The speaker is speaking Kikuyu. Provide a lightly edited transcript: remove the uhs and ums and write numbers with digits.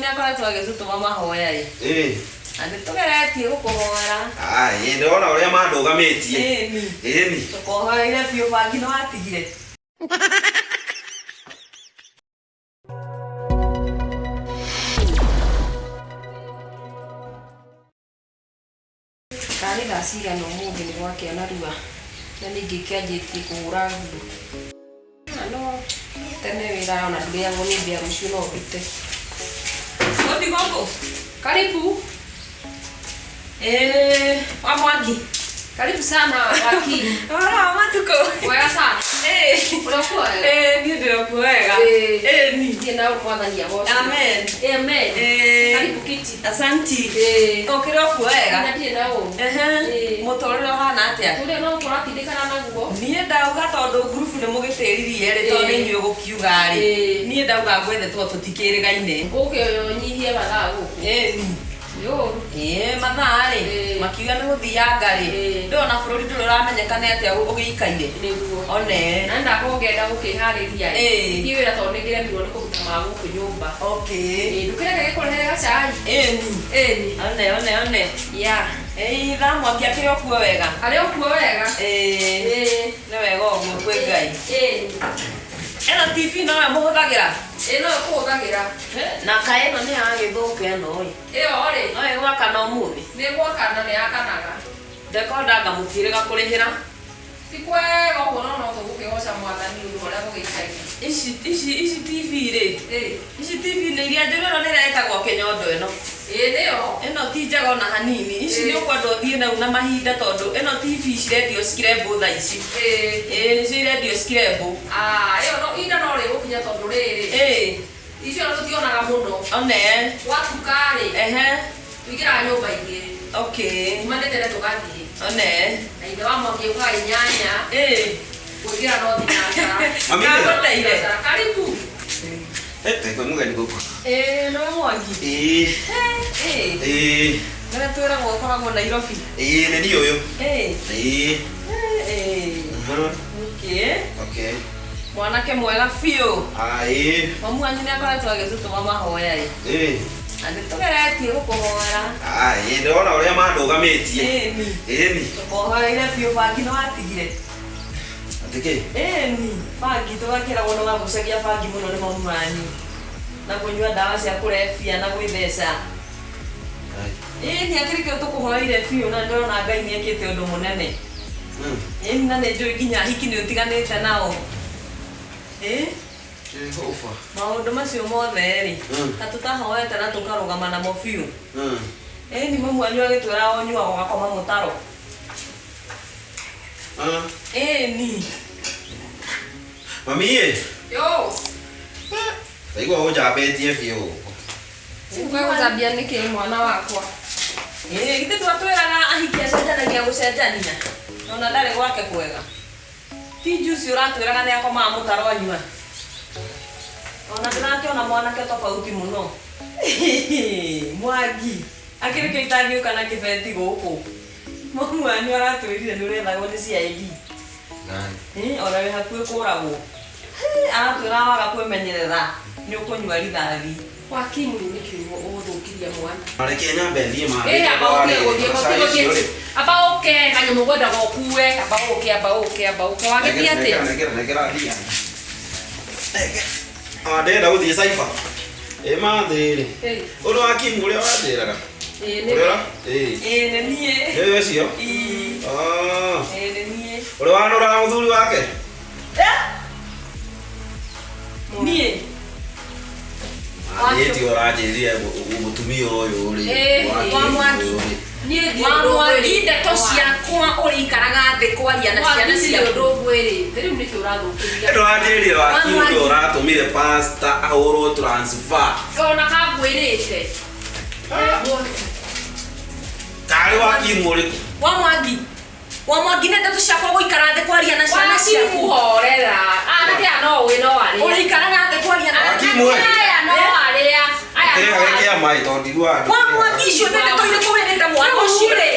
nĩ akoretwo agĩtũtũma mahoya ĩ. Ĩĩ. Na nĩ tũgeretie gũkũhoera. Ah, ĩĩ ndĩrona ũrĩa mandũgamĩtie. Ĩni. Ĩni. Tũkũhoeire biũ bangi nĩ watigire. Kana nĩ thaa cigana ũmũthĩ nĩ gwakĩa narua na ningĩ kĩanjĩtie kũhũra nguo. Na no tene wĩra ona ndũrĩagwo nĩ mbĩa rũciũ no ndute. Gũthi gũkũ. Karibu. Ĩĩ, wa Mwangi. Karibu sana wakili. Ũhoro wa matukũ. Wega sana. Ĩĩ. Ũrĩ okuo wega? Ĩĩ, niĩ ndĩ okuo wega. Ĩĩ. Ĩni. Thiĩ na mwathani agocwo. Amen. Amen. Ĩĩ. Karibu kiti. Asanti. Ĩĩ. Ũkĩrĩ okuo wega? Na ndirĩ na ũru. Ehe. Ĩĩ. Mũtũrĩre ũhana atĩa? Ũrĩa no tũratindĩkana naguo. Niĩ ndauga tondũ ngurubu nĩ mũgĩtĩririe rĩ, tondũ nĩ Ĩĩ. inyuĩ gũkiuga rĩ, Ĩĩ. niĩ ndauga ngwethe tondũ tũtikĩrĩgaine. Ũke ũnyihie mathaa gũkũ. Ĩni. Nĩ ũru. Ĩĩ mathaa rĩ, Ĩĩ. makiuga nĩ gũthianga rĩ, Ĩĩ. ndũĩ ona bũrũri ndũrĩ ũramenyeka nĩ atĩa ũgĩikaire. Nĩguo. One. Na ndakorwo ngĩenda gũkĩharĩria ĩ. Ĩĩ. Thiĩ wĩra tondũ nĩngĩremirwo nĩ kũruta ma gũkũ nyũmba. Okay. Ĩĩ, ndũkĩreke gĩkũrehere gacai. Ĩni. Ĩni. One one one. Ya. Ĩĩ thaa Mwangi akĩrĩ o kuo wega. Arĩ o kuo wega. Ĩĩ. Ĩĩ. Nĩ wega ũguo kwĩ Ngai. Ĩni. Ĩno TV noyo mũhũthagĩra? Ĩĩ noyo tũhũthagĩra. Na kaĩ ĩno nĩ yagĩthũka ĩno ĩ. Ĩyo rĩ. No ĩgwakana ũmũthĩ? Nĩ ĩgwakana nĩ yakanaga. Ndekonda anga mũtiĩrĩga kũrĩhĩra. Ti kwega ũguo no no tũgũkĩgoca mwathani nĩ ũndũ wa ũrĩa gũgĩikaire. Ici ici ici TV rĩ. Ĩĩ. Ici TV nĩ iria njũru ĩno nĩ ĩrĩa ĩtagwo kĩnyondo ĩno. Ĩĩ nĩyo. Ĩno ti njega ona hanini. Ici nĩ ũkwenda ũthiĩ nau na mahinda tondũ ĩno TV cirendio cikirembũ thaa ici. Ĩĩ. Ĩĩ nĩcio irendio cikirembũ. Ah, ĩyo no ihinda no rĩgũkinya tondũ rĩrĩ. Ĩĩ. Icio ona tũtionaga mũno. One. Gwatuka rĩ. Ehe. Tũingĩraga nyũmba igĩrĩ. Okay. Kuma nĩ tene tũgathiĩ. One. Na ithe wa Mwangi ũkaga inyanya. Ĩĩ. Kũingĩra no thinacara. Mami rĩ. Ndagũteire. Karibu. Eh, kwĩ mũgeni gũkũ. Ĩĩ nĩwe Mwangi. Ĩĩ. Ĩĩ. Ĩĩ. Nĩwe twĩragwo ũkoragwo Nairobi. Ĩĩ nĩ niĩ ũyũ. Ĩĩ. Ĩĩ. Ĩĩ. Mhm. Okay. Okay. Mwanake mwega biũ. Ah, ĩĩ. Mamu wanyu nĩ akoretwo agĩtũtũma mahoya ĩ. Ĩĩ. Na nĩ tũgeretie gũkũhoera. Ah, ĩĩ ndĩrona ũrĩa mandũgamĩtie. Ĩni. Ĩni. Tũkũhoeire biũ bangi nĩ watigire. Atĩ kĩ? Ĩni. Bangi tũgakĩragwo nĩ wagucagia bangi mũno nĩ mamu wanyu. Na kũnyua ndawa cia kũrebia na gwĩtheca. Ĩni akĩrĩ kĩo tũkũhoeire biũ na ndĩrona Ngai nĩ ekĩte ũndũ mũnene. Ĩni na nĩ njũĩ nginya ahiki nĩ ũtiganĩte nao. Ĩ? Jehova. Maũndũ macio mothe rĩ, ta tũtahoete na tũkarũgama namo biũ. Ĩni mamu wanyu agĩtwĩra ũnyuaga ũgakoma mũtaro. Ĩni. Mami ĩ. Yo. Ndaigua ũnjambĩtie biũ gũkũ. Ũgũthambia nĩkĩ mwana wakwa? Ĩĩ githĩ twatwĩraga ahiki acenjanagia gũcenjania. Ona ndarĩ gwake kwega. Ti juice ũratwĩraga nĩ akomaga mũtaro anyua. Ona ndĩrakĩona mwanake tofauti mũno. Mwangi, akĩrĩ kĩo itangĩũka na kĩbeti gũkũ. Mamu wanyu aratwĩrire nĩ ũrethagwo nĩ CID. Nani? Ona wĩ hakuhĩ kũragwo. Aratwĩra waga kwĩmenyerera nĩ ũkũnyua rithathi. Wakimu nĩ kiugo ũgũthũkiria mwana. Reke nyambe thiĩ maĩ. Ĩĩ amba ũke gũthiĩ gũthiĩ gũthiĩ. Amba ũke kanyamũ ngwendaga ũkue. Amba ũke amba ũke amba ũke. Wagĩthiĩ atĩa? Nengera nengera thiĩ. Ah, ndĩrenda gũthiĩ cyber. Ĩ mathĩ rĩ. Ĩĩ. Ũndũ wa Kim ũrĩa wanjĩraga. Ĩĩ nĩ. Ũrĩa? Ĩĩ. Ĩĩ nĩ niĩ. Nĩwe ũcio? Ĩĩ. Ah. Ĩĩ nĩ niĩ. Ũrĩa wanũraga mũthuri wake? Niĩ. Niĩ ti ũranjĩrire mũtumia ũyũ rĩ. Ĩĩ. Wa Mwangi. Niĩ ndirĩ Wa ũndũ Mwangi ngwĩrĩte. ndeto ciakwa ũrĩikaraga thĩ kwaria na ciana Mwangi ndirĩ ciaku. ũndũ ngwĩrĩte. Rĩu nĩkĩ ũrathũkĩria? Ndũranjĩrire Wa wa Kim Mwangi. ũrĩa ũratũmire pastor ahũrwo transfer. Ona kangwĩrĩte. Tarĩ wa Kim ũrĩkũ? Wa Mwangi. Wa Mwangi nĩ ndeto ciakwa gũikara thĩ kwaria na ciana Wakimu ciaku. horera. Anake aya no ũĩ no arĩa. Ũrĩikaraga thĩ kwaria na Wakimu we. Aya no arĩa. Aya Kĩrĩa no arĩa. gĩkĩa maĩ tondũ ndiguaga. Wa Mwangi icio nĩ ndeto irĩkũ wĩrĩte mwana ũcio rĩ?